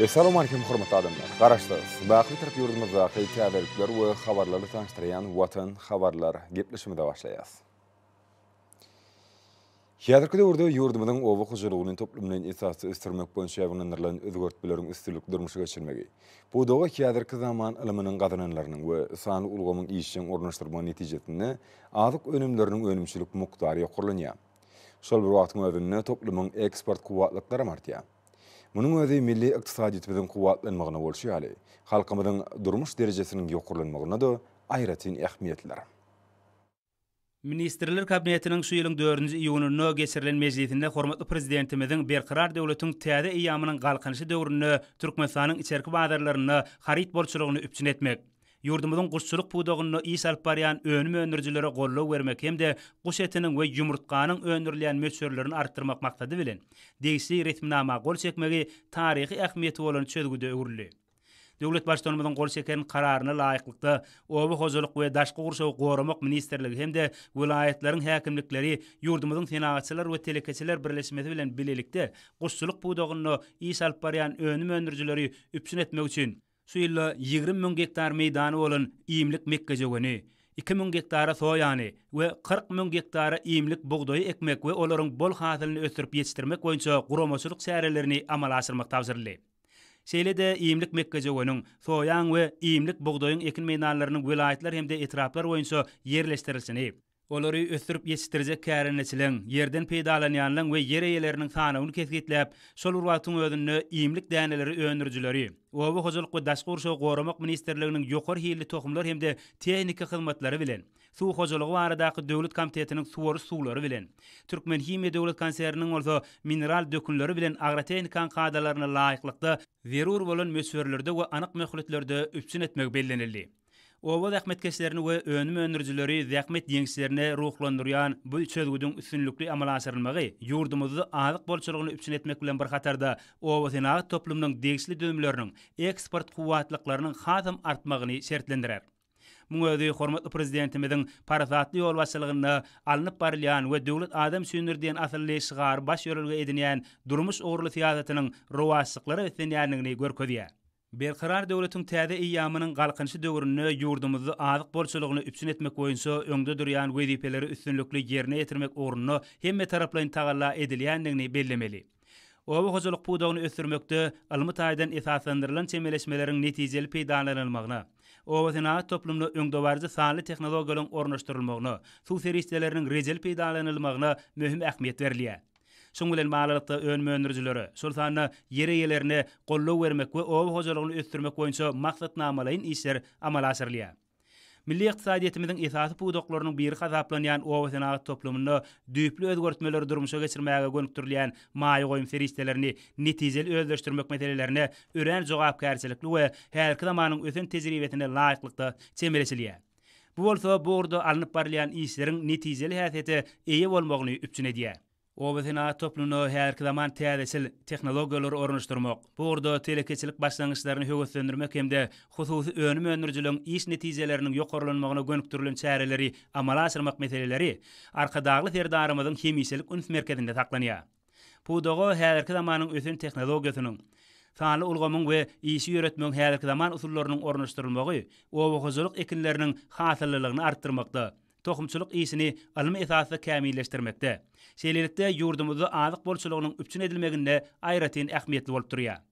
Essalawmalikim hormatly adamlar! Garaşsyz, baky Bitarap ýurdumyzdaky täzelikler we habarlarly tanyşdyrýan Watan habarlar gepleşigimize başlaýas. Häzirki döwürde ýurdumyzyň oba hojalygyny toplumlaýyn esasda ösdürmek boýunça ýaýbaňlandyrylan özgertmeleriň üstünlikli durmuşa geçirilmegi, pudaga häzirki zaman ylmynyň gazananlarynyň we sanly ulgamyň işjeň ornaşdyrylmagy netijesinde azyk önümleriniň önümçilik mukdary ýokarlanýar. Şol bir wagtyň özünde toplumyň eksport kuwwatlyklaram artýar. Munuň özi milli ykdysadyýetimiziň kuwwatlanmagyna bolşy ýaly, halkymyzyň durmuş derejesiniň ýokarlanmagyna-da aýratyn ähmiýetlidir. Ministrler Kabinetiniň şu ýylyň dördünji iýunynda geçirilen mejlisinde hormatly Prezidentimiziň Berkarar döwletiň täze eýýamynyň Galkynyşy döwründe Türkmenistanyň içerki bazarlarynda haryt bolçulygyny üpjün etmek, ýurdumyzyň guşçulyk pudagynda iş alyp barýan önüm öndürijilere goldaw bermek hem-de guş etiniň we ýumurtganyň öndürilýän möçberlerini artdyrmak maksady bilen, degişli resminama gol çekmegi taryhy ähmiýeti bolan çözgüde öwrüldi. Döwlet Baştutanymyzyň gol çeken Kararyna laýyklykda, Oba hojalyk we daşky gurşawy goramak ministrligi hem-de welaýatlaryň häkimlikleri ýurdumyzyň Senagatçylar we telekeçiler birleşmesi bilen bilelikde guşçulyk pudagynda iş alyp barýan önüm öndürijileri üpjün etmek üçin, şu ýylda 20 müň gektar meýdany bolan iýmlik mekgejöweni, 2 müň gektara soýany we 40 müň gektara iýmlik bugdaýy ekmek we olaryň bol hasylyny ösdürip ýetişdirmek boýunça guramaçylyk çärelerini amala aşyrmak tabşyryldy. Şeýle-de iýmlik mekgejöweniň, soýaň we iýmlik bugdaýyň ekin meýdanlarynyň welaýatlar hem-de etraplar boýunça ýerleşdirilişini, olary ösdürip ýetişdirjek kärendeçileň, ýerden peýdalanýanlaň we ýer eýeleriniň sanawyny kesgitläp, şol bir wagtyň özünde iýmlik däneleri öndürijileri, Oba hojalyk we daşky gurşawy goramak ministrliginiň ýokary hilli tohumlar hem-de tehniki hyzmatlary bilen, Suw hojalygy baradaky döwlet komitetiniň suwaryş suwlary bilen, Türkmenhimiýa döwlet konserniniň bolsa mineral dökünleri bilen agrotehnikanyň kadalaryna laýyklykda zerur bolan möçberlerde we anyk möhletlerde üpjün etmegi bellenildi. Oba zähmetkeşlerini we önüm öndürijileri zähmet ýeňişlerine ruhlandyrýan bu çözgüdiň üstünlikli amala aşyrylmagy ýurdumyzda azyk bolçulygyny üpjün etmek bilen bir hatarda obasenagat toplumynyň degişli düzümleriniň eksport kuwwatlyklarynyň hasam artmagyny şertlendirer. Muň özi hormatly Prezidentimiziň parasatly ýolbaşçylygynda alnyp barylýan we Döwlet adam üçindir diýen asylly şygary baş ýörelge edinýän durmuş ugurly syýasatynyň rowaçlyklara beslenýändigini görkezýär. Berkarar döwletiň täze eýýamynyň Galkynyşy döwründe ýurdumyzda azyk bolçulygyny üpjün etmek boýunça öňde durýan wezipeleri üstünlikli ýerine ýetirmek ugrunda hemmetaraplaýyn tagalla edilýändigini bellemeli. Oba hojalyk pudagyny ösdürmekde ylmy taýdan esaslandyrylan çemeleşmeleriň netijeli peýdalanylmagyna, obasenagat toplumyna öňdebaryjy sanly tehnologiýalaryň ornaşdyrylmagyna, suw serişdeleriniň rejeli peýdalanylmagyna möhüm ähmiýet berilýär. Şunuň bilen baglylykda, önüm öndürijilere, şol sanda ýer eýelerine goldaw bermek we oba hojalygyny ösdürmek boýunça maksatnamalaýyn işler amala aşyrylýar. Milli ykdysadyýetimiziň esasy pudaklarynyň biri hasaplanýan obasenagat toplumynda düýpli özgertmeleri durmuşa geçirmäge gönükdirilýän maýa goýum serişdelerini netijeli özleşdirmek meselelerine örän jogapkärçilikli we häzirki zamanyň ösen tejribesine laýyklykda çemeleşilýär. Bu bolsa bu ugurda alnyp barylýan işleriň netijeli häsiýete eýe bolmagyny üpjün edýär. Obasenagat toplumyna häzirki zaman täzeçil tehnologiýalary ornaşdyrmak, bu ugurda telekeçilik başlangyçlaryny höweslendirmek hem-de hususy önüm öndürijiligiň iş netijeleriniň ýokarlanmagyna gönükdirilen çäreleri amala aşyrmak meseleleri Arkadagly Serdarymyzyň hemişelik üns merkezinde saklanýar. Pudaga häzirki zamanyň ösen tehnologiýasynyň, sanly ulgamyň we işi ýöretmegiň häzirki zaman usullarynyň ornaşdyrylmagy oba hojalyk ekinleriniň hasyllylygyny artdyrmakda, tohumçylyk işini ylmy esasda kämilleşdirmekde, şeýlelikde, ýurdumyzda azyk bolçulygynyň üpjün edilmeginde aýratyn ähmiýetli bolup durýar.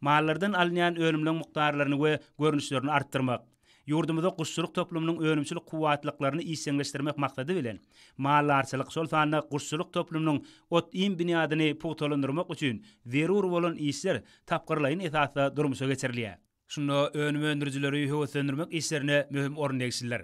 Mallardan alynýan önümleň mukdarlaryny we görnüşlerini artdyrmak, ýurdumyzda guşçulyk toplumynyň önümçilik kuwwatlyklaryny işjeňleşdirmek maksady bilen, maldarçylyk, şol sanda guşçulyk toplumynyň ot-iým binýadyny pugtalandyrmak üçin zerur bolan işler tapgyrlaýyn esasda durmuşa geçirilýär. Şunda önüm öndürijileri höweslendirmek işlerine möhüm orun degişlidir.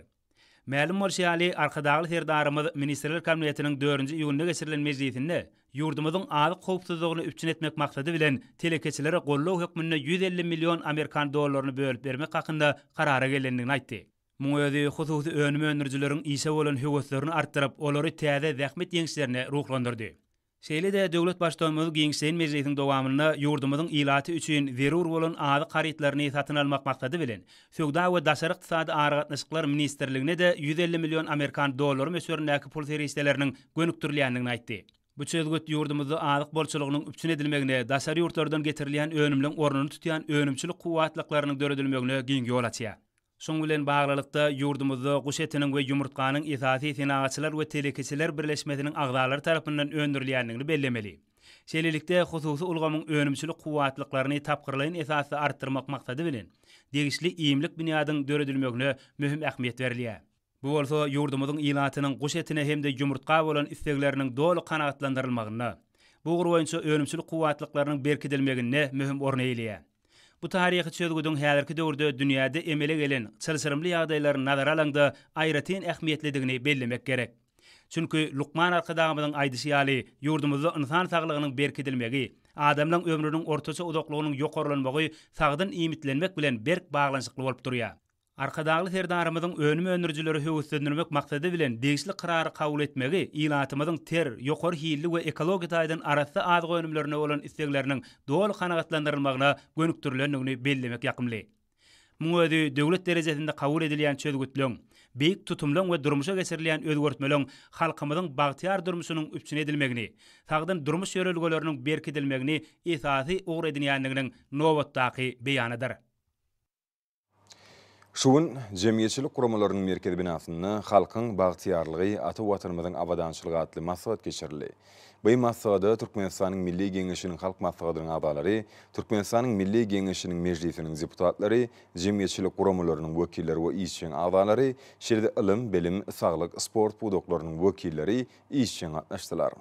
Mälim bolşy ýaly, Arkadagly Serdarymyz Ministrler Kabinetiniň dördünji iýunda geçirilen mejlisinde ýurdumyzyň azyk howpsuzlygyny üpjün etmek maksady bilen telekeçilere goldaw hökmünde 150 million amerikan dollaryny bölüp bermek hakynda karara gelendigini aýtdy. Muň özi hususy önüm öndürijileriň işe bolan höweslerini artdyryp, olary täze zähmet ýeňişlerine ruhlandyrdy. Şeýle-de döwlet Baştutanymyz giňişleýin mejlisiň dowamynda ýurdumyzyň ilaty üçin zerur bolan azyk harytlaryny satyn almak maksady bilen, Söwda we daşary ykdysady aragatnaşyklar ministrligine-de 150 million amerikan dollary möçberindäki pul serişdeleriniň gönükdirilýändigini aýtdy. Bu çözgüt ýurdumyzda azyk bolçulygynyň üpjün edilmegine, daşary ýurtlardan getirilýän önümleň ornuny tutýan önümçilik kuwwatlyklarynyň döredilmegine giň ýol açýar. Şunuň bilen baglylykda, ýurdumyzda guş etiniň we ýumurtganyň esasy Senagatçylar we telekeçiler birleşmesiniň agzalary tarapyndan öndürilýändigini bellemeli. Şeýlelikde, hususy ulgamyň önümçilik kuwwatlyklaryny tapgyrlaýyn esasda artdyrmak maksady bilen, degişli iýmlik binýadyň döredilmegine möhüm ähmiýet berilýär. Bu bolsa ýurdumyzyň ilatynyň guş etine hem-de ýumurtga bolan islegleriniň doly kanagatlandyrylmagynda, bu ugur boýunça önümçilik kuwwatlyklarynyň berkidilmeginde möhüm orun eýeleýär. Bu taryhy çözgüdiň häzirki döwürde dünýäde emele gelen çylşyrymly ýagdaýlary nazara alaňda aýratyn ähmiýetlidigini bellemek gerek. Çünki lukman Arkadagymyzyň aýdyşy ýaly, ýurdumyzda ynsan saglygynyň berkidilmegi, adamlaň ömrüniň ortaça uzaklygynyň ýokarlanmagy sagdyn iýmitlenmek bilen berk baglanyşykly bolup durýar. Arkadagly Serdarymyzyň önüm öndürijileri höweslendirmek maksady bilen degişli Karary kabul etmegi ilatymyzyň ter, ýokary hilli we ekologiýa taýdan arassa azyk önümlerine bolan islegleriniň doly kanagatlandyrylmagyna gönükdirilendigini bellemek ýakymly. Muň özi döwlet derejesinde kabul edilýän çözgütleň, beýik tutumlaň we durmuşa geçirilýän özgertmeleň halkymyzyň bagtyýar durmuşynyň üpjün edilmegini, sagdyn durmuş ýörelgeleriniň berkidilmegini esasy ugur edinýändiginiň nobatdaky beýanydyr. Şu gün Jemgyýetçilik guramalarynyň merkezi binasynda Halkyň bagtyýarlygy, ata Watanymyzyň abadançylygy atly maslahat geçirildi. Bu maslahata Türkmenistanyň Milli Geňeşiniň Halk Maslahatynyň agzalary, Türkmenistanyň Milli Geňeşiniň Mejlisiniň deputatlary, jemgyýetçilik guramalarynyň wekilleri we işjeň agzalary, şeýle-de ylym, bilim, saglyk, sport pudaklarynyň wekilleri işjeň gatnaşdylar.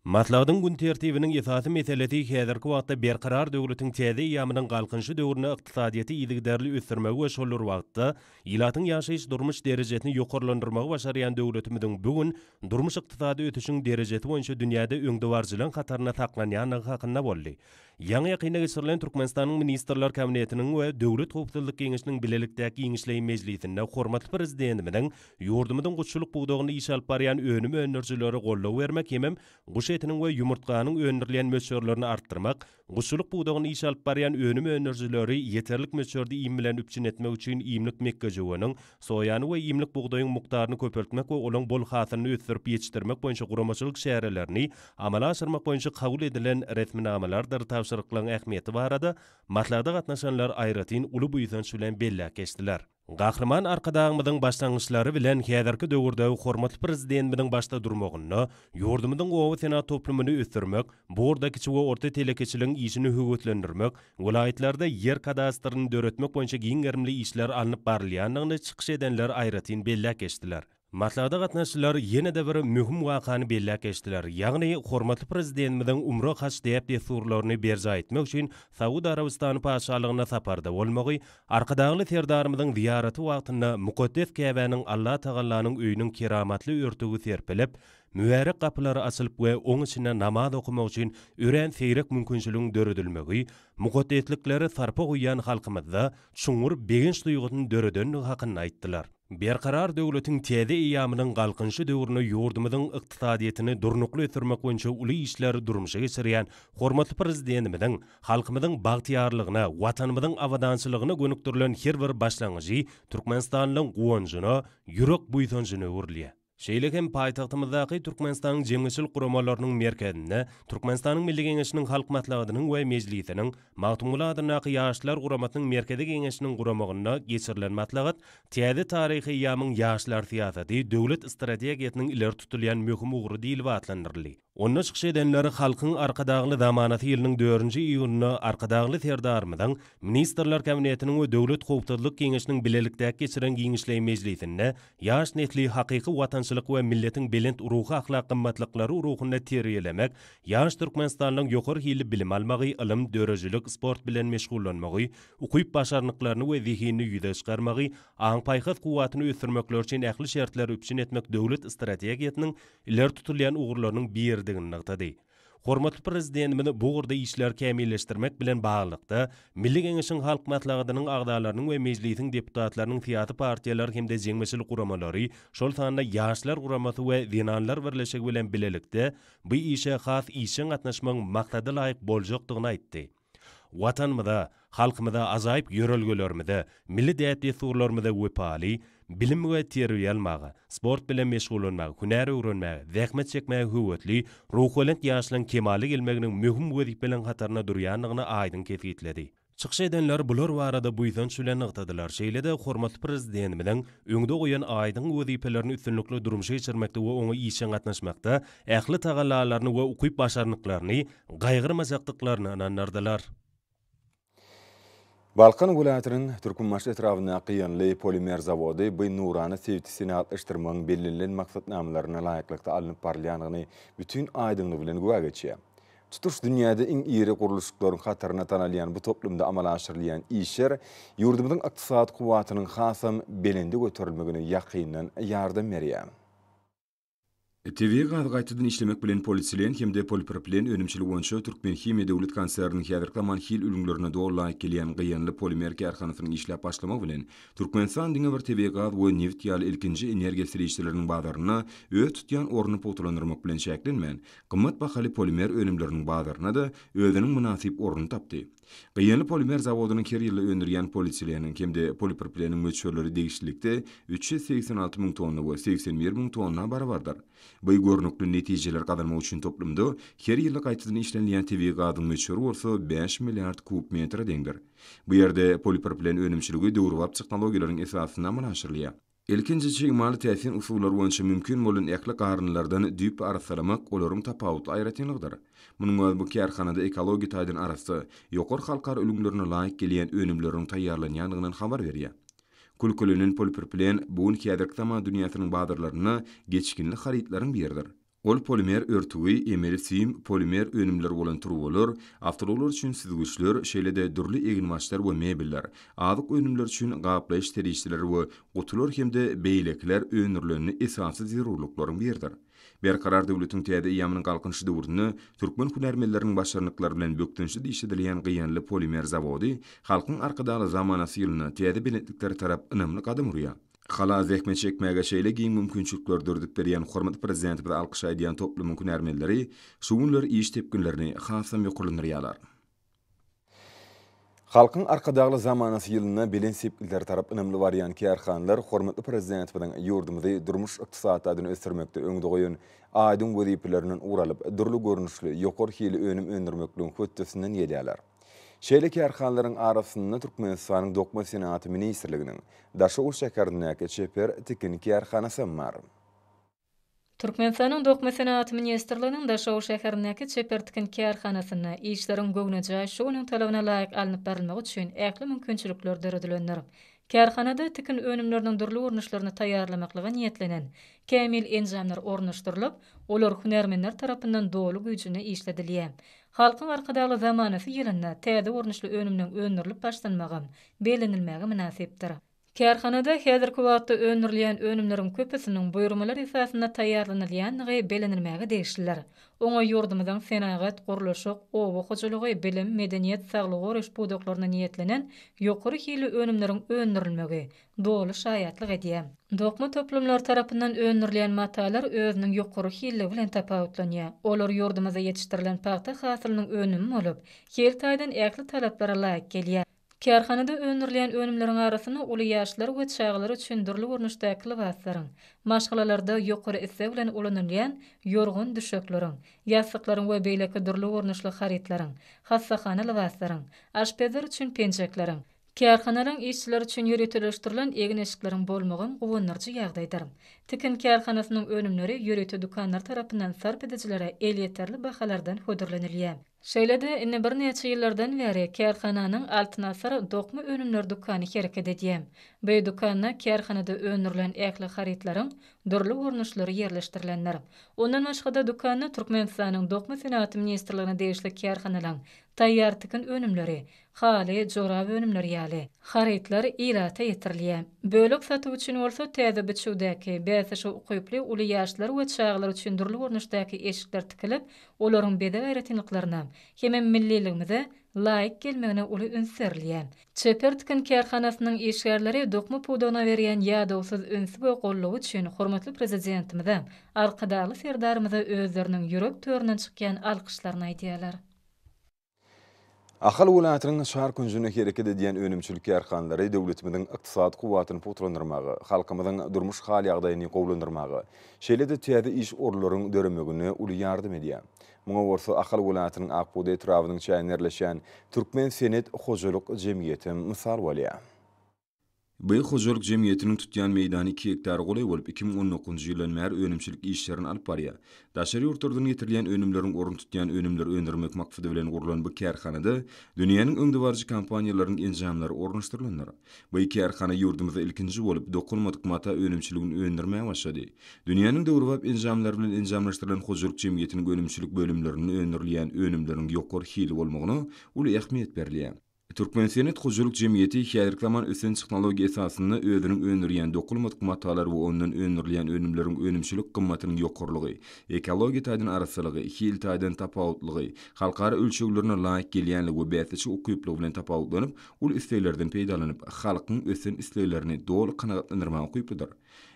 Maslahatyň gün tertibiniň esasy meselesi häzirki wagtda Berkarar döwletiň täze eýýamynyň Galkynyşy döwründe ykdysadyýeti yzygiderli ösdürmegi we şol bir wagtda ilatyň ýaşaýyş-durmuş derejesini ýokarlandyrmagy başarýan döwletimiziň bu gün durmuş-ykdysady ösüşiň derejesi boýunça dünýäde öňdebaryjylaryň hatarynda saklanýandygy hakynda boldy. Ýaňy-ýakynda geçirilen Türkmenistanyň Ministrler Kabinetiniň we Döwlet howpsuzlyk geňeşiniň bilelikdäki giňişleýin mejlisinde hormatly Prezidentimiziň ýurdumyzyň guşçulyk pudagynda iş alyp barýan önüm öndürijilere goldaw bermek hemem guş etiniň we ýumurtganyň öndürilýän möçberlerini artdyrmak, guşçulyk pudagynda iş alyp barýan önüm öndürijileri ýeterlik möçberde iým bilen üpjün etmek üçin iýmlik mekgejöweniň, soýany we iýmlik bugdaýyň mukdaryny köpeltmek we olaň bol hasylyny ösdürip ýetişdirmek boýunça guramaçylyk çärelerini amala aşyrmak boýunça kabul edilen resminamalardyr tabşyryklaryň ähmiýeti barada maslahata gatnaşanlar aýratyn uly buýsanç bilen belläp geçdiler. Gahryman Arkadagymyzyň başlangyçlary bilen häzirki döwürde hormatly Prezidentimiziň başda durmagynda ýurdumyzyň oba senagat toplumyny ösdürmek, bu ugurda kiçi we orta telekeçiligiň işini höweslendirmek, welaýatlarda ýer kadastryny döretmek boýunça giň gerimli işler alnyp barylýandygyny çykyş edenler aýratyn belläp geçdiler. Maslahata gatnaşyjylar ýene-de bir möhüm wakany belläp geçdiler, ýagny hormatly Prezidentimiziň umra haj däp-dessurlaryny berjaý etmek üçin Saud Arabystany Patyşalygyna saparda bolmagy, Arkadagly Serdarymyzyň zyýaraty wagtynda mukaddes Käbäniň Allatagallanyň öýüniň keramatly örtügi serpilip, mübärek gapylary açylyp we oň içinde namaz okamak üçin örän seýrek mümkinçiligiň döredilmegi mukaddesliklere sarpa goýýan halkymyzda çuňňur begenç duýgusyny döredendigi hakynda aýtdylar. Berkarar döwletiň täze eýýamynyň Galkynyşy döwründe ýurdumyzyň ykdysadyýetini durnukly ösdürmek boýunça uly işleri durmuşa geçirýän hormatly Prezidentimiziň halkymyzyň bagtyýarlygyna, Watanymyzyň abadançylygyna gönükdirilen her bir başlangyjy türkmenistanlylaryň guwanjyna, ýürek buýsanjyna öwrülýär. Şeýle hem paýtagtymyzdaky Türkmenistanyň Jemgyýetçilik guramalarynyň merkezinde Türkmenistanyň Milli Geňeşiniň Halk Maslahatynyň we Mejlisiniň Magtymguly adyndaky Ýaşlar guramasynyň Merkezi Geňeşiniň guramagynda geçirilen maslahat täze taryhy eýýamyň ýaşlar syýasaty döwlet strategiýasynyň ileri tutulýan möhüm ugry diýlip atlandyryldy. Onda çykyş edenler Halkyň Arkadagly zamanasy ýylynyň dördünji iýunynda Arkadagly Serdarymyzyň Ministrler Kabinetiniň we Döwlet howpsuzlyk geňeşiniň bilelikdäki geçiren giňişleýin mejlisinde ýaş nesli hakyky watançylyk we milletiň belent ruhy-ahlak gymmatlyklary ruhunda terbiýelemek, ýaş türkmenistanlyň ýokary hilli bilim almagy, ylym, döredijilik, sport bilen meşgullanmagy, ukyp-başarnyklaryny we zehinini ýüze çykarmagy, aň-paýhas kuwwatyny ösdürmekleri üçin ähli şertleri üpjün etmek döwlet strategiýasynyň ileri tutulýan ugurlarynyň biridigini nygtady. Hormatly Prezidentimiz bu ugurda işleri kämilleşdirmek bilen baglylykda, Milli Geňeşiň Halk Maslahatynyň agzalarynyň we Mejlisiň deputatlarynyň syýasy partiýalar hem-de jemgyýetçilik guramalary, şol sanda Ýaşlar guramasy we Zenanlar birleşigi bilen bilelikde bu işe has işjeň gatnaşmagyň maksada laýyk boljakdygyny aýtdy. Watanymyza, halkymyza, ajaýyp ýörelgelerimize, milli däp-dessurlarymyza wepaly, bilim we terbiýe almaga, sport bilen meşgullanmaga, hünär öwrenmäge, zähmet çekmäge höwesli, ruhubelent ýaşlaryň kemala gelmeginiň möhüm wezipeleriň hatarynda durýandygyny aýdyň kesgitledi. Çykyş edenler bular barada buýsanç bilen nygtadylar, şeýle-de hormatly Prezidentimiziň öňde goýan aýdyň wezipelerini üstünlikli durmuşa geçirmekde we oňa işjeň gatnaşmakda ähli tagallalaryny we ukyp-başarnyklaryny gaýgyrmajakdyklaryna ynandyrdylar. Balkan welaýatynyň Türkmenbaşy etrabyndaky Gyýanly polimer zawody bu nurana sebiti senagatlaşdyrmagyň bellenilen maksatnamalaryna laýyklykda alnyp barylýandygyny bütin aýdyňlygy bilen güwä geçýär. Tutuş dünýäde iň iri gurluşyklaryň hatarynda tanalýan bu toplumda amala aşyrylýan işler ýurdumyzyň ykdysady kuwwatynyň hasam belende göterilmegine ýakyndan ýardam berýär. Tebigy gazy gaýtadan işlemek bilen polietilen hem-de polipropilen önümçiligi boýunça Türkmenhimiýa döwlet konserniniň häzirki zaman hil ülňülerine doly laýyk gelýän Gyýanly polimer kärhanasynyň işläp başlamagy bilen, Türkmenistan diňe bir tebigy gaz we nebit ýaly ilkinji energiýa serişdeleriniň bazarynda öz tutýan ornuny pugtalandyrmak bilen çäklenmän, gymmat bahaly polimer önümleriniň bazarynda-da özüniň mynasyp ornuny tapdy. Gyýanly polimer zawodynyň her ýylda öndürýän polietileniň hem-de polipropileniň möçberleri degişlilikde 386 müň tonna we 81 müň tonna barabardyr. Bu görnükli netijeleri gazanmak üçin toplumda her ýylda gaýtadan işlenilýän tebigy gazyň möçberi bolsa bäş milliard kub metre deňdir. Bu ýerde polipropilen önümçiligi döwrebap tehnologiýalaryň esasynda amala aşyrylýar. Ilkinji çig maly täsin usullar boýunça mümkin bolan ähli garyndylardan düýpli arassalamak olaryň tapawutly aýratynlygydyr. Munuň özi bu kärhanada ekologiýa taýdan arassa, ýokary halkara ülňülerine laýyk gelýän önümleriň taýýarlanýandygyndan habar berýär. Külkelenen polipropilen bu gün häzirki zaman dünýäsiniň bazarlarynda geçginli harytlaryň biridir. Ol polimer örtügi, emeli süýüm, polimer önümleri bolan turbalar, awtoulaglar üçin süzgüçler, şeýle-de dürli eginbaşlar we mebeller, azyk önümleri üçin gaplaýyş serişdeleri we gutular hem-de beýlekiler öndürilende esasy zerurlyklaryň biridir. Berkarar döwletiň täze eýýamynyň Galkynyşy döwründe türkmen hünärmenleriniň başarnyklary bilen bökdençsiz işledilýän Gyýanly polimer zawody Halkyň Arkadagly zamanasy ýylynda täze belentliklere tarap ynamly gadam urýar. Halal zähmet çekmäge şeýle giň mümkinçilikleri döredip berýän hormatly Prezidentimize alkyş aýdýan toplumyň hünärmenleri şu günler iş depginlerini hasam ýokarlandyrýarlar. Halkyň Arkadagly zamanasy ýylynda belent sepgitlere tarap ynamly barýan kärhanalar hormatly Prezidentimiziň ýurdumyzy durmuş-ykdysady taýdan ösdürmekde öňde goýan aýdyň wezipelerinden ugur alyp, dürli görnüşli, ýokary hilli önüm öndürmekligiň hötdesinden gelýärler. Şeýle kärhanalaryň arasynda Türkmenistanyň Dokma senagaty ministrliginiň Daşoguz şäherindäki Çeper tikin kärhanasy hem bar. Türkmenistanyň Dokma senagaty ministrliginiň Daşoguz şäherindäki Çeper tikin kärhanasynda işleriň göwnejaý şu günüň talabyna laýyk alnyp barylmagy üçin ähli mümkinçilikler döredilendir. Kärhanada tikin önümleriniň dürli görnüşlerini taýýarlamaklyga niýetlenen kämil enjamlar ornaşdyrylyp, olar hünärmenler tarapyndan doly güýjünde işledilýär. Halkyň Arkadagly zamanasy ýylynda täze görnüşli önümleň öndürilip başlanmagam bellenilmäge mynasypdyr. Kärhanada häzirki wagtda öndürilýän önümleriň köpüsiniň buýurmalar esasynda taýýarlanylýandygy bellenilmäge degişlidir. Oňa ýurdumyzyň senagat, gurluşyk, oba hojalygy, bilim, medeniýet, saglygy goraýyş pudaklaryna niýetlenen ýokary hilli önümleriň öndürilmegi doly şaýatlyk edýär. Dokma toplumlary tarapyndan öndürilýän matalar özüniň ýokary hilligi bilen tapawutlanýar. Olar ýurdumyzda ýetişdirilen pagta hasylynyň önümi bolup, hil taýdan ähli talaplara laýyk gelýär. Kärhanada öndürilýän önümleriň arasynda uly ýaşlar we çagalar üçin dürli görnüşdäki lybaslaryň, maşgalalarda ýokary isleg bilen ulanylýan ýorgan-düşekleriň, ýassyklaryň we beýleki dürli görnüşli harytlaryň, hassahana lybaslaryň, aşpezler üçin penjekleriň, Kärhanalaryň işçileri üçin ýöriteleşdirilen egin-eşikleriň bolmagam guwandyryjy ýagdaýdyr. Tikin kärhanasynyň önümleri ýörite dükanlar tarapyndan sarp edijilere elýeterli bahalardan hödürlenilýär. Şeýle-de, indi birnäçe ýyllardan bäri kärhananyň Altyn asyr dokma önümleri dükany hereket edýär. Bu dükanda kärhanada öndürilen ähli harytlaryň dürli görnüşleri ýerleşdirilendir. Ondan başga-da dükanda Türkmenistanyň Dokma senagaty ministrligine degişli kärhanalaryň taýýar tikin önümleri, haly, jorap önümleri ýaly harytlar ilata ýetirilýär. Bölek satuw üçin bolsa täze biçüwdäki, bäsleşige ukyply uly ýaşlar we çagalar üçin dürli görnüşdäki eşikler tikilip, olaryň bezeg aýratynlyklaryna hemem milliligimize laýyk gelmegine uly üns berilýär. Çeper tikin kärhanasynyň işgärleri dokma pudagyna berýän ýadawsyz ünsi we goldawy üçin hormatly Prezidentimize, Arkadagly Serdarymyza özleriniň ýürek töründen çykýan alkyşlaryny aýdýarlar. Ahal welaýatynyň çar künjünde hereket edýän önümçilik kärhanalary döwletimiziň ykdysady kuwwatyny pugtalandyrmaga, halkymyzyň durmuş hal-ýagdaýyny gowulandyrmaga, şeýle-de täze iş orunlaryň döremegine uly ýardam edýär. Muňa bolsa Ahal welaýatynyň Ak bugdaý etrabynyň çäginde ýerleşýän Türkmen senet hojalyk jemgyýetem mysal bolýar. Bu hojalyk jemgyýetiniň tutýan meýdany iki gektara golaý bolup, 2019-njy ýyldan bäri önümçilik işlerini alyp barýar. Daşary ýurtlardan getirilýän önümleriň orun tutýan önümleri öndürmek maksady bilen gurlan bu kärhanada dünýäniň öňdebaryjy kompaniýalarynyň enjamlary ornaşdyrylandyr. Bu kärhana ýurdumyzda ilkinji bolup, dokalmadyk mata önümçiligini öndürmäge başlady. Dünýäniň döwrebap enjamlary bilen enjamlaşdyrylan hojalyk jemgyýetiniň önümçilik bölümlerinde öndürilýän önümleriň ýokary hilli bolmagyna uly ähmiýet berilýär. Türkmensenet hojalyk jemgyýeti häzirki zaman ösen tehnologiýa esasynda özüniň öndürýän dokulmadyk matalar we ondan öndürilýän önümleriň önümçilik gymmatynyň ýokarylygy, ekologiýa taýdan arassalygy, hil taýdan tapawutlygy, halkara ölçeglerine laýyk gelýänligi we bäsleşik ukyplygy bilen tapawutlanyp, uly isleglerden peýdalanyp, halkyň ösen isleglerini doly kanagatlandyrmaga ukyplydyr.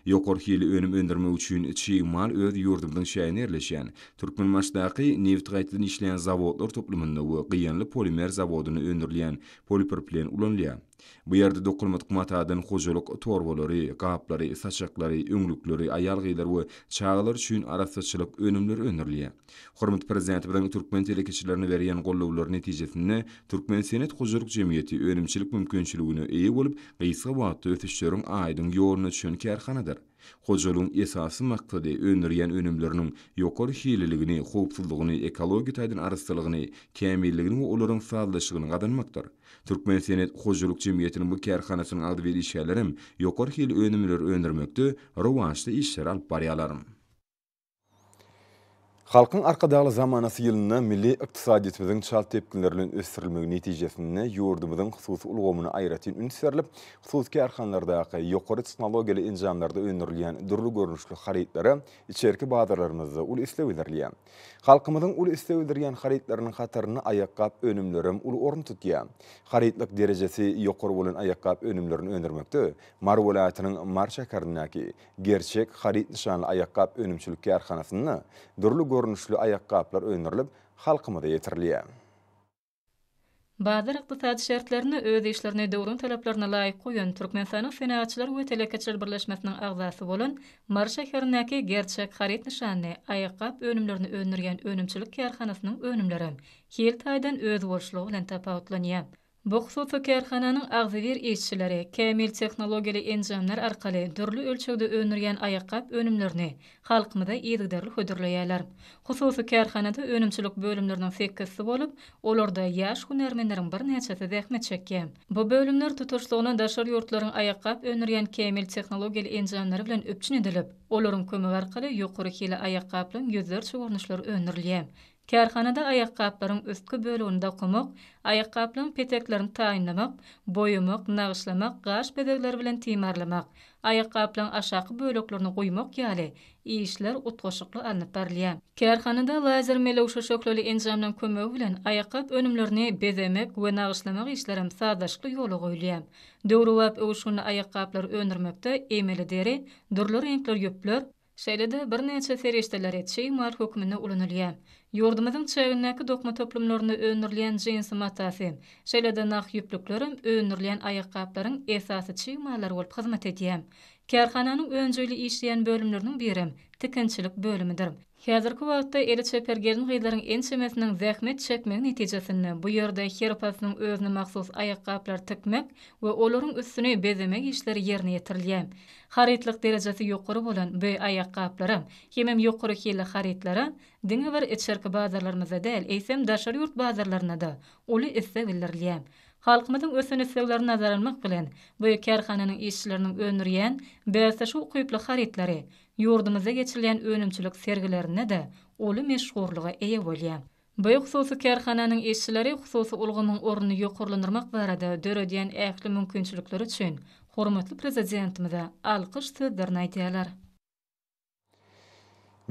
Ýokary hilli önüm öndürmek üçin çig mal öz ýurdumyzyň çäginde ýerleşýän Türkmenbaşydaky nebit gaýtadan işleýän zawodlar toplumynda we Gyýanly polimer zawodynda öndürilýän polipropilen ulanylýar. Bu ýerde dokulmadyk matadan hojalyk torbalary, gaplary, saçaklary, öňlükleri, aýal-gyzlar we çagalar üçin arassaçylyk önümleri öndürilýär. Hormatly Prezidentimiziň türkmen telekeçilerine berýän goldawlary netijesinde Türkmensenet hojalyk jemgyýeti önümçilik mümkinçiligine eýe bolup, gysga wagtda ösüşleriň aýdyň ýoluna düşen kärhanadyr. Hojalygyň esasy maksady öndürýän önümleriniň ýokary hilliligini, howpsuzlygyny, ekologiýa taýdan arassalygyny, kämilligini we olaryň sazlaşygyny gazanmakdyr. Türkmensenet hojalyk jemgyýetiniň bu kärhanasynyň agzybir işgärlerem ýokary hilli önümleri öndürmekde rowaçly işleri alyp barýarlar. Halkyň Arkadagly zamanasy ýylynda milli ykdysadyýetimiziň çalt depginler bilen ösdürilmegi netijesinde ýurdumyzyň hususy ulgamyna aýratyn üns berlip, hususy kärhanalardaky ýokary tehnologiýaly enjamlarda öndürilýän dürli görnüşli harytlara içerki bazarlarymyzda uly isleg bildirilýär. Halkymyzyň uly isleg bildirýän harytlarynyň hatarynda aýakgap önümlerem uly orun tutýar. Harytlyk derejesi ýokary bolan aýakgap önümlerini öndürmekde Mary welaýatynyň Mary şäherindäki Gerçek haryt nyşanly aýakgap önümçilik kärhanasynda dürli görnüşli aýakgaplar öndürilip, halkymyza ýetirilýär. Bazar ykdysady şertlerinde öz işlerini döwrüň talaplaryna laýyk goýan Türkmenistanyň Senagatçylar we telekeçiler birleşmesiniň agzasy bolan Mary şäherindäki Gerçek haryt nyşanly aýakgap önümlerini öndürýän önümçilik kärhanasynyň önümleri hil taýdan özboluşlygy bilen tapawutlanýar. Bu hususy kärhananyň agzybir işçileri kämil tehnologiýaly enjamlar arkaly dürli ölçegde öndürýän aýakgap önümlerini halkymyza yzygiderli hödürleýärler. Hususy kärhanada önümçilik bölümleriniň sekizisi bolup, olarda ýaş hünärmenleriň birnäçesi zähmet çekýär. Bu bölümler tutuşlygyna daşary ýurtlaryň aýakgap öndürýän kämil tehnologiýaly enjamlary bilen üpjün edilip, olaryň kömegi arkaly ýokary hili aýakgaplaryň ýüzlerçe görnüşleri öndürilýär. Kärhanada aýakgaplaryň üstki bölegini dokamak, aýakgaplaryň peteklerini taýynlamak, boýamak, nagyşlamak, gaş bezegleri bilen timarlamak, aýakgaplaryň aşaky böleklerini guýmak ýaly işler utgaşykly alnyp barylýar. Kärhanada lazer melewşe şöhleli enjamlaryň kömegi bilen aýakgap önümlerini bezemek we nagyşlamak işlerem sazlaşykly ýola goýulýar. Döwrebap öwüşginli aýakgaplary öndürmekde emeli deri, dürli reňkli ýüpler, Şeýle-de birnäçe serişdeleri çig mal hökmünde ulanylýar. Ýurdumyzyň çägindäki dokma toplumlarynda öndürilýän jinsi matasy, şeýle-de nah ýüplüklerem öndürilýän aýakgaplaryň esasy çig mallary bolup hyzmat edýär. Kärhananyň önjeýli işleýän bölümleriniň birem tikinçilik bölümidir. Häzirki wagtda eli çeper gelin-gyzlaryň ençemesiniň zähmet çekmegi netijesinde bu ýerde her paslyň özüne mahsus aýakgaplary tikmek we olaryň üstüni bezemek işleri ýerine ýetirilýär. Harytlyk derejesi ýokary bolan bu aýakgaplara hemem ýokary hilli harytlara diňe bir içerki bazarlarymyzda däl, eýsem daşary ýurt bazarlarynda-da uly isleg bildirilýär. Halkymyzyň ösen isleglerini nazara almak bilen, bu kärhananyň işçileriniň öndürýän bäsdeşe ukyply harytlary ýurdumyzda geçirilýän önümçilik sergilerinde-de uly meşhurlyga eýe bolýar. Bu hususy kärhananyň işçileri hususy ulgamyň ornuny ýokarlandyrmak barada döredýän ähli mümkinçilikleri üçin hormatly Prezidentimize alkyş sözlerini aýdýarlar.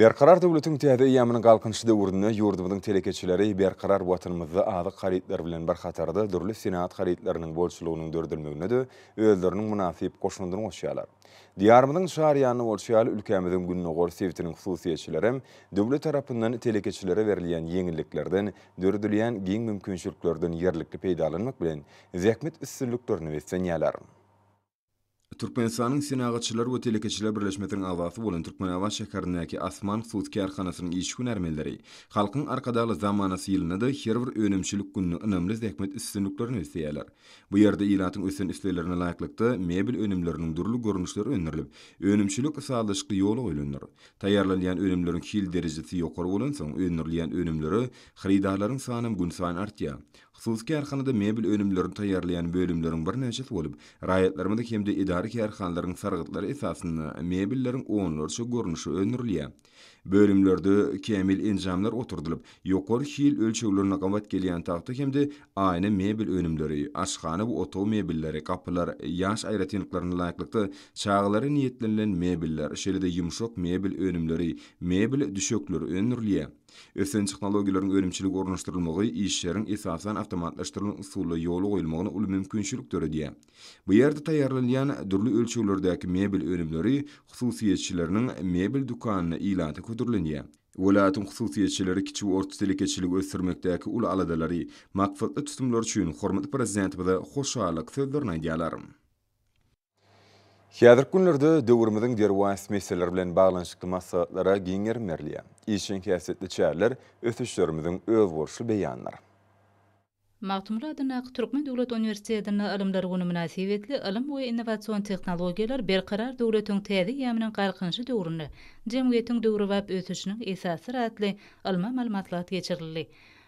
Berkarar döwletiň täze eýýamynyň Galkynyşy döwründe ýurdumyzyň telekeçileri berkarar Watanymyzda azyk harytlary bilen bir hatarda dürli senagat harytlarynyň bolçulygynyň döredilmegine-de özleriniň mynasyp goşandyny goşýarlar. Diýarymyzyň çar ýanynda bolşy ýaly, ülkämiziň gündogar sebitiniň hususyýetçilerem döwlet tarapyndan telekeçilere berilýän ýeňilliklerden, döredilýän giň mümkinçiliklerden ýerlikli peýdalanmak bilen, zähmet üstünliklerine beslenýärler. Türkmenistanyň Senagatçylar we telekeçiler birleşmesiniň agzasy bolan Türkmenabat şäherindäki Asman hususy kärhanasynyň işçi-hünärmenleri Halkyň Arkadagly zamanasy ýylynda-da her bir önümçilik gününi ynamly zähmet üstünliklerine besleýärler. Bu ýerde ilatyň ösen isleglerine laýyklykda mebel önümleriniň dürli görnüşleri öndürilip, önümçilik sazlaşykly ýola goýlandyr. Taýýarlanýan önümleriň hil derejesi ýokary bolansoň, öndürilýän önümlere hyrydarlaryň sanam günsaýyn artýar. Hususy kärhanada mebel önümlerini taýýarlaýan bölümleriň birnäçesi bolup, raýatlarymyzyň hem-de edara-kärhanalaryň sargytlary esasynda mebelleriň onlarça görnüşi öndürilýär. Bölümlerde kämil enjamlar oturdylyp, ýokary hil ölçeglerine gabat gelýän tagta hem-de aýna mebel önümleri, aşhana we otag mebelleri, gapylar, ýaş aýratynlyklaryna laýyklykda çagalara niýetlenilen mebeller, şeýle-de ýumşak mebel önümleri, mebel düşekleri öndürilýär. Ösen tehnologiýalaryň önümçilige ornaşdyrylmagy işleriň esasan awtomatlaşdyrylan usulda ýola goýulmagyna uly mümkinçilik döredýär. Bu ýerde taýýarlanylýan dürli ölçeglerdäki mebel önümleri hususyýetçileriniň mebel dükanynda ilata hödürlenýär. Welaýatyň hususyýetçileri kiçi we orta telekeçiligi ösdürmekdäki uly aladalary, maksatly tutumlary üçin hormatly Prezidentimize hoşallyk sözlerini aýdýarlar. Häzirki günlerde döwrümiziň derwaýys meseleleri bilen baglanyşykly maslahatlara giň gerim berilýär. Işjeň häsiýetli çäreler ösüşlerimiziň özboluşly beýanydyr. Magtymguly adyndaky Türkmen döwlet uniwersitetinde Ylymlar güni mynasybetli Ylym we innowasion tehnologiýalar Berkarar döwletiň täze eýýamynyň Galkynyşy döwründe jemgyýetiň döwrebap ösüşiniň esasydyr atly ylmy-amaly maslahat geçirildi.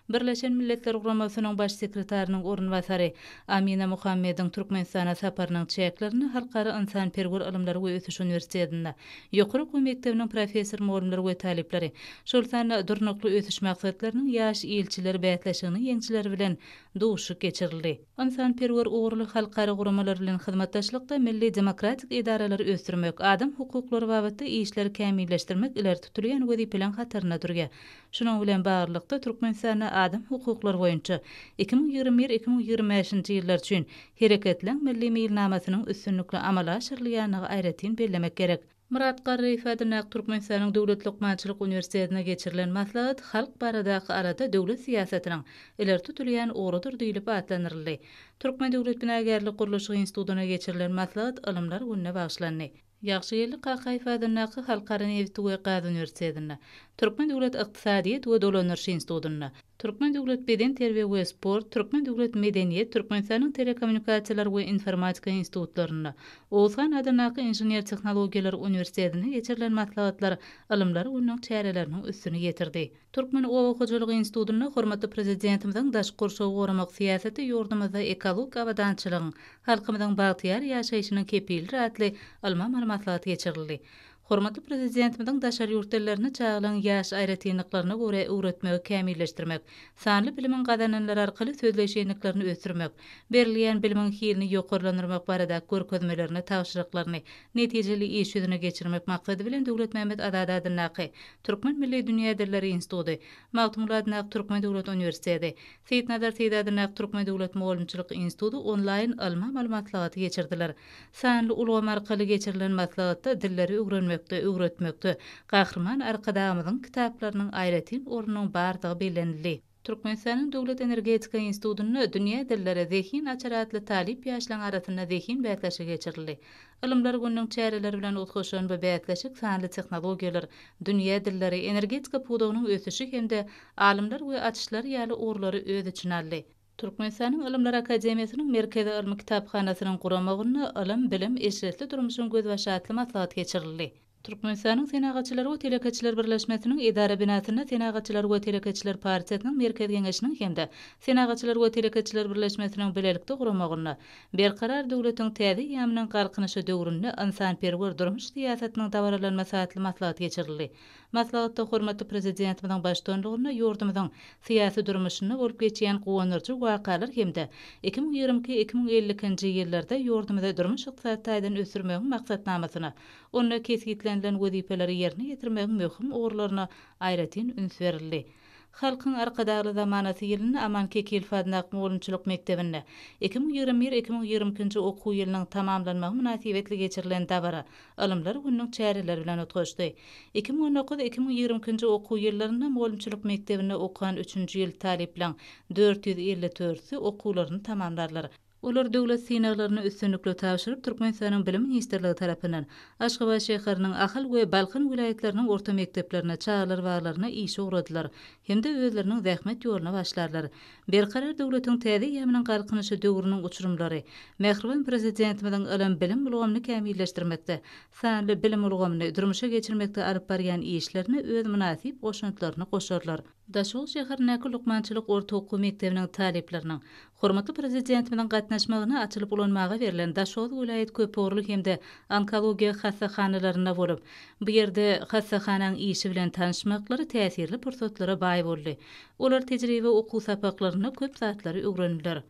Birleşen Milletler Guramasynyň Baş sekretarynyň orunbasary Amina Muhammediň Türkmenistana saparynyň çäklerinde Halkara ynsanperwer ylymlary we ösüş uniwersitetinde ýokary okuw mekdebiniň professor-mugallymlary we talyplary, şol sanda Durnukly ösüş maksatlarynyň ýaş ilçileri bäsleşiginiň ýeňijileri bilen duşuşyk geçirildi. Ynsanperwer ugurly halkara guramalar bilen hyzmatdaşlykda milli demokratik edaralary ösdürmek, adam hukuklary babatda işleri kämilleşdirmek ileri tutulýan wezipeleriň hatarynda durýar. Şunuň bilen baglylykda, Türkmenistanda adam hukuklary boýunça 2021, 2025-nji ýyllar üçin Hereketleň milli meýilnamasynyň üstünlikli amala aşyrylýandygy aýratyn bellemek gerek. Myrat Garryýew adyndaky Türkmenistanyň Döwlet lukmançylyk uniwersitetinde geçirilen maslahat Halk baradaky alada döwlet syýasatynyň ileri tutulýan ugrudyr diýlip atlandyryldy. Türkmen döwlet binagärlik-gurluşyk institutynda geçirilen maslahat Ylymlar gününe bagyşlandy. Ýagşygeldi Kakaýew adyndaky Halkara nebit we gaz uniwersitetinde, Türkmen döwlet ykdysadyýet we dolandyryş institutynda, Türkmen döwlet bedenterbiýe we sport, Türkmen döwlet medeniýet, Türkmenistanyň telekommunikasiýalar we informatika institutlarynda, Oguzhan adyndaky inžener-tehnologiýalar uniwersitetinde geçirilen maslahatlar Ylymlar gününiň çäreleriniň üstüni ýetirdi. Türkmen oba hojalygy institutynda hormatly Prezidentimiziň daşky gurşawy goramak syýasaty ýurdumyzda ekologik abadançylygyň, halkymyzyň bagtyýar ýaşaýşynyň kepilidir atly ylmy-amaly maslahat geçirildi. Hormatly Prezidentimiziň daşary ýurt dillerini çagalaryň ýaş aýratynlyklaryna görä öwretmegi kämilleşdirmek, sanly bilimiň gazananlary arkaly sözleýiş endiklerini ösdürmek, berilýän bilimiň hilini ýokarlandyrmak baradaky görkezmelerini, tabşyryklaryny netijeli iş ýüzüne geçirmek maksady bilen Döwletmämmet Azady adyndaky Türkmen milli dünýä dilleri instituty, Magtymguly adyndaky Türkmen döwlet uniwersiteti, Seýitnazar Seýdi adyndaky Türkmen döwlet mugallymçylyk instituty onlaýn ylmy-amaly maslahaty geçirdiler. Sanly ulgam arkaly geçirilen maslahatda dilleri öwrenmekde, öwretmekde Gahryman Arkadagymyzyň kitaplarynyň aýratyn ornunyň bardygy bellenildi. Türkmenistanyň Döwlet energetika institutynda Dünýä dilleri, zehin açary atly talyp ýaşlaryň arasynda zehin bäsleşigi geçirildi. Ylymlar gününiň çäreleri bilen utgaşan bu bäsleşik sanly tehnologiýalar, dünýä dilleri, energetika pudagynyň ösüşi hem-de alymlar we açyşlar ýaly ugurlary öz içine aldy. Türkmenistanyň Ylymlar akademiýasynyň Merkezi ylmy kitaphanasynyň guramagynda Ylym, bilim, eşretli durmuşyň gözbaşy atly maslahat geçirildi. Türkmenistanyň Senagatçylar we telekeçiler birleşmesiniň edara binasynda Senagatçylar we telekeçiler partiýasynyň Merkezi Geňeşiniň hem-de Senagatçylar we telekeçiler birleşmesiniň bilelikde guramagynda Berkarar döwletiň täze eýýamynyň Galkynyşy döwründe ynsanperwer durmuş syýasatynyň dabaralanmasy atly maslahat geçirildi. Maslahatda hormatly Prezidentimiziň baştutanlygynda ýurdumyzyň syýasy durmuşynda bolup geçýän guwandyryjy wakalar hem-de 2022, 2052-nji ýyllarda ýurdumyzy durmuş-ykdysady taýdan ösdürmegiň maksatnamasyna, onda kesgitlenen. bellenilen wezipeleri ýerine ýetirmegiň möhüm ugurlaryna aýratyn üns berildi. Halkyň Arkadagly zamanasy ýylynda Aman Kekilow adyndaky mugallymçylyk mekdebinde 2021, 2022 nji okuw ýylynyň tamamlanmagy mynasybetli geçirilen dabara Ylymlar gününiň çäreleri bilen utgaşdy. 2019, 2022 nji okuw ýyllarynda mugallymçylyk mekdebinde okan üçünji ýyl talyplaň 454-si okuwlaryny tamamlarlar. Olar döwlet synaglaryny üstünlikli tabşyryp, Türkmenistanyň Bilim ministrligi tarapyndan Aşgabat şäheriniň, Ahal we Balkan welaýatlarynyň orta mekdeplerine, çagalar baglaryna işe ugradylar hem-de özleriniň zähmet ýoluna başlarlar. Berkarar döwletiň täze eýýamynyň Galkynyşy döwrüniň uçurymlary mähriban Prezidentimiziň ylym-bilim ulgamyny kämilleşdirmekde, sanly bilim ulgamyny durmuşa geçirmekde alyp barýan işlerine öz mynasyp goşantlaryny goşarlar. Daşoguz şäherindäki lukmançylyk orta okuw mekdebiniň talyplarynyň hormatly Prezidentimiziň gatnaşmagynda açylyp ulanmaga berlen Daşoguz welaýat köpugurly hem-de onkologiýa hassahanalarynda bolup, bu ýerde hassahanaň işi bilen tanyşmaklary täsirli pursatlara baý boldy. Olar tejribe okuw sapaklarynda köp zatlary öwrendiler.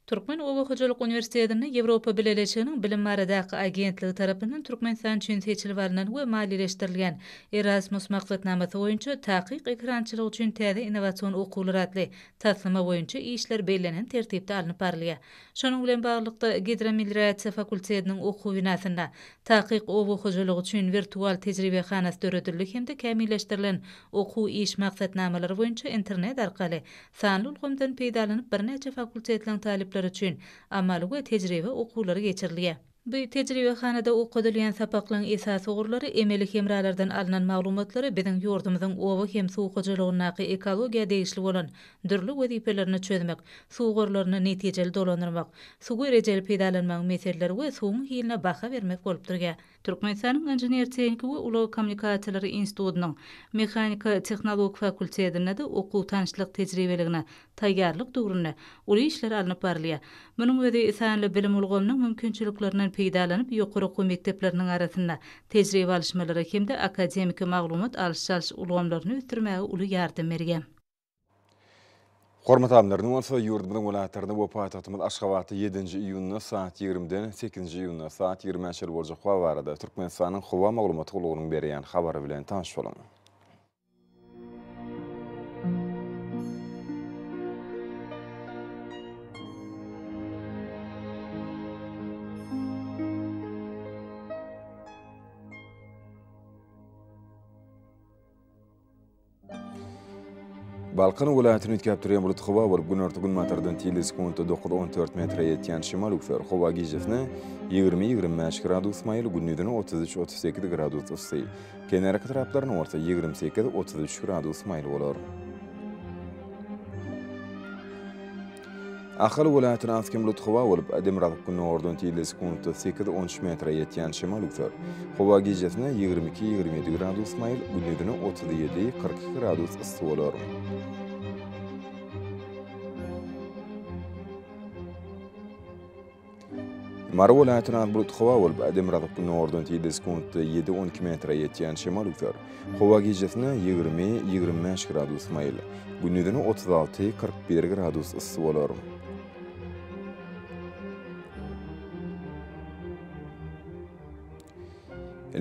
Türkmen oba hojalyk uniwersitetinde Ýewropa Bileleşiginiň Bilim baradaky agentligi tarapyndan Türkmenistan üçin seçilip alnan we maliýeleşdirilýän Erasmus maksatnamasy boýunça Takyk ekrançylyk üçin täze innowasion okuwlar atly taslama boýunça işler bellenen tertipde alnyp barylýar. Şonuň bilen baglylykda, Gidromeliorasiýa fakultetiniň okuw binasynda Takyk oba hojalygy üçin wirtual tejribehanasy döredildi hem-de kämilleşdirilen okuw-iş maksatnamalary boýunça internet arkaly Sanly ulgamdan peýdalanyp birnäçe fakultetleriň talyplary üçin amaly we tejribe okuwlary geçirilýär. Bu tejribehanada okadylýan sapaklaryň esasy ugurlary emeli hemralardan alnan maglumatlary biziň ýurdumyzyň oba hem suw hojalygyndaky ekologiýa degişli bolan dürli wezipelerini çözmek, suw gorlaryny netijeli dolandyrmak, suwy rejeli peýdalanmagyň meseleleri we suwuň hiline baha bermek bolup durýar. Türkmenistanyň Inžener-tehniki we ulag kommunikasiýalary institutynyň Mehanika-tehnologik fakultetinde-de okuw-tanyşlyk tejribeligine taýýarlyk döwründe uly işler alnyp barylýar. Munuň özi sanly bilim ulgamynyň mümkinçiliklerinden peýdalanyp, ýokary okuw mekdepleriniň arasynda tejribe alyşmalara hem-de akademiki maglumat alyş-çalyş ulgamlaryny ösdürmäge uly ýardam berýär. Hormatly alymlarynyň bolsa ýurdumyzyň welaýatlarynda we paýtagtymyz Aşgabatda ýedinji iýunda saat ýigrimiden sekizinji iýunda saat ýigrimä çenli boljak howa barada Türkmenistanyň Howa maglumat gullugynyň berýän habary bilen tanyş boluň. Balkan welaýatyny üýtgäp durýan bulut howa bolup, günorta-günbatardan tizligi sekuntda 9-14 metre ýetýän şemal üwser. Howa gijesine 20-25 gradus maýyl, gündizine 33-38 gradus yssy. Kenarýaka etraplarynda bolsa 28-33 gradus maýyl bolar. Ahal welaýatynda az-kem bulut howa bolup, demirgazyk-gündogardan tizligi sekuntda sekiz-on üç metre ýetýän şemal üwser. Howa gijesine 22-27 gradus maýyl, gündizine 37-42 gradus yssy bolar. Mary welaýatynda az bulut howa bolup, demirgazyk-gündogardan tizligi sekuntda ýedi-on iki metre ýetýän şemal üwser. Howa gijesine 20-25 gradus maýyl, gündizine 36-41 gradus yssy bolar.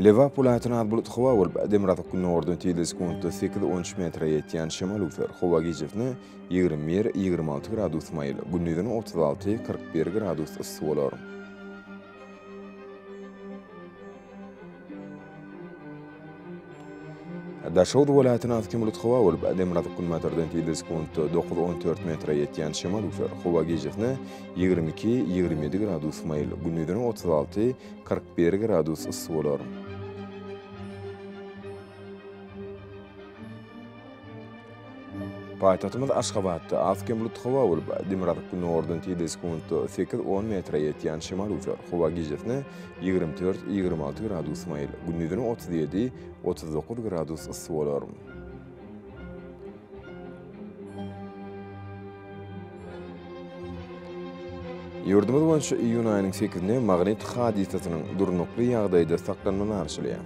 Lebap welaýatynda az bulut howa bolup, demirgazyk-gündogardan tizligi sekuntda sekiz-on üç metre ýetýän şemal öwser. Howa gijesine 21-26 gradus maýyl, gündizine 36-41 gradus yssy bolar. Daşoguz welaýatynda az bulut howa bolup, demirgazyk-günbatardan tizligi sekuntda 9-14 metre ýetýän şemal öwser. Howa gijesine 22-27 gradus maýyl, gündizine 36-41 gradus yssy bolar. Paýtagtymyz Aşgabatda az-kem bulut howa bolup, demirgazyk-gündogardan tizligi sekuntda sekiz-on metre ýetýän şemal öwser. Howa gijesine 24-26 gradus maýyl, gündizine 37-39 gradus yssy bolar. Ýurdumyz boýunça iýun aýynyň sekizinde magnit hadysasynyň durnukly ýagdaýda saklanmagyna garaşylýar.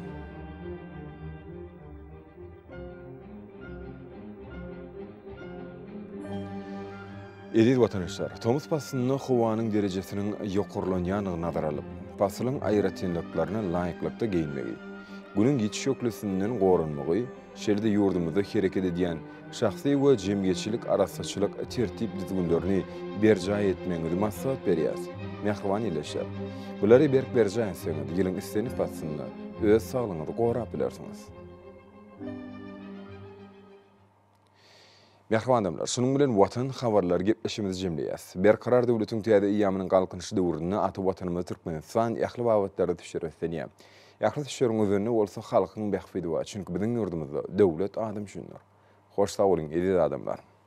Eziz watandaşlar, tomus paslynda howanyň derejesiniň ýokarlanýandygyny nazara alyp, pasylyň aýratynlyklaryna laýyklykda geýinmegi, Günüň ýiti şöhlesinden goranmagy, şeýle-de ýurdumyzda hereket edýän şahsy we jemgyýetçilik arassaçylyk tertip-düzgünlerini berjaý etmegiňizi maslahat berýäris. Mähriban ildeşler! Bulary berk berjaý etseňiz, ýylyň islendik paslynda öz saglygyňyzy gorap bilersiňiz. Mähriban adamlar, şunuň bilen Watan habarlary gepleşigimizi jemleýäs. Berkarar döwletiň täze eýýamynyň Galkynyşy döwründe ata Watanymyz Türkmenistan ähli babatlarda ösüşlere beslenýär. Ähli ösüşleriň özeninde bolsa halkyň bähbidi bar. Çünki biziň ýurdumyzda döwlet adam üçindir. Hoş sag boluň, eziz adamlar!